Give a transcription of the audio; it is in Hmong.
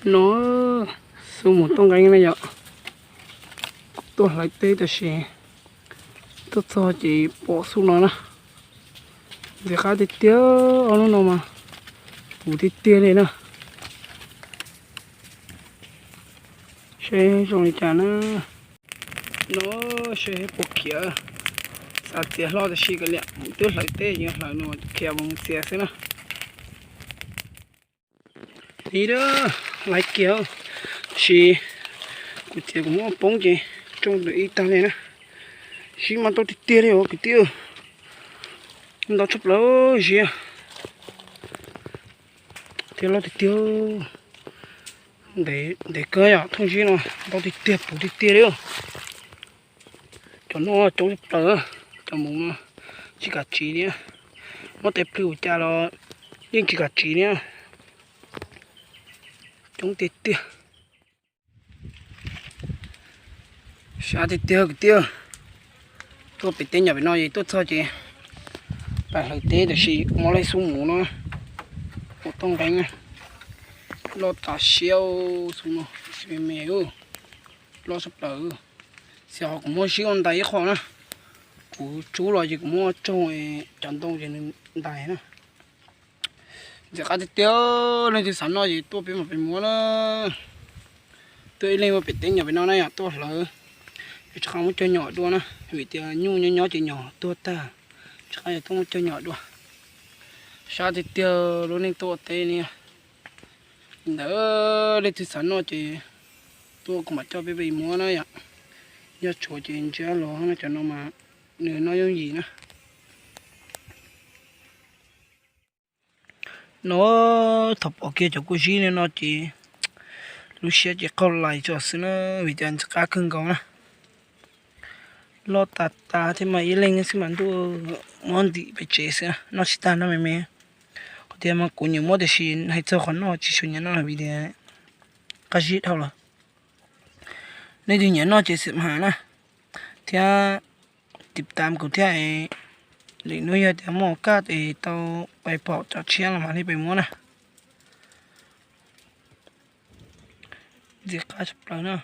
No, xub mus toj nqeeb na yom. Tuaj hlawv teb tab sis tuaj txog ces pom xub no na. Ntxim qab tiag tiag, ob hnub no mas puv tiag tiag li na. Seb zoo li cas na. No, seb puas khiav. Xav txiav hlo tab sis kav liam, twb hlawv teb ces hlawv no khiav mus txiav xwb na. Ib, laiv kiag, tab sis kuv txiav kuv muab poob ces tsoo ntawm ib tag li na. Sib mas ntau tiag tiag li os kwv tij. Ntau tshaj plaws ziab thiab loj tiag tiag. Ntev kawg yom, thooj zib no ntau tiag tiag puv tiag tiag li. Cov no coob tshaj plaws, cov mus no tsis kam tsiv li. Muab tes plhws ua cas los yeej tsis kam tsiv li. Coob tiag tiag. Sab tiag tiag kwv tij. Tuaj pem teb nyom pem no es tuaj txog ces pais hlawv teb tab sis mob lej xub mus no. Ua toj nqeeb loj tas siab, xub no me me, loj tshaj plaws. Xyov ho kuv muab zib ua ntais ib qho na. Kuv tsub los ces kuv muab tsaug cov ntoo ces nws ntais na. Ntxim qab tiag tiag, leej twg xav noj ces tuaj peb mam pem muab na. Tuaj ib leeg ua pem teb nyom pem no na yom, tuaj hlawv. Yog tsis qab muab cog nyom dua na, vim tias nyuj nyob nyob ces nyom tuag tag. Tsis qab yog tuaj muab cog nyom dua. Sab tiag tiag lub neej tuaj ua teb ni. Ntawd leej twg xav noj ces tuaj kuv mam coj peb pem muab na yom. Yog tshuav ces ntsiab los no, cov no mas nws noj yooj yim na. No, thaum pom kiag cov kuj zib li no ces lub siab ces qaug lais tso xwb na, vim tias ntxim qab kawg nkaus na. Loj tas tas thiab mas ib leeg xwb mas ntuj, muab ntim pem tsev xwb, noj tsis tag, noj me me. Qhov tias mas kuv nyiam muab tiam sis hais txog qhov noj tsis tshua nyiam noj vim tias qab zib dhau lawm. Nej twg nyiam noj ces xam has na, thiab tiv tam kuv thiab. Lwm hnub yog tias muaj kaj es tau pais pom cov tshiab los mam li pem muab na. Ntxim qab tshaj plaws na.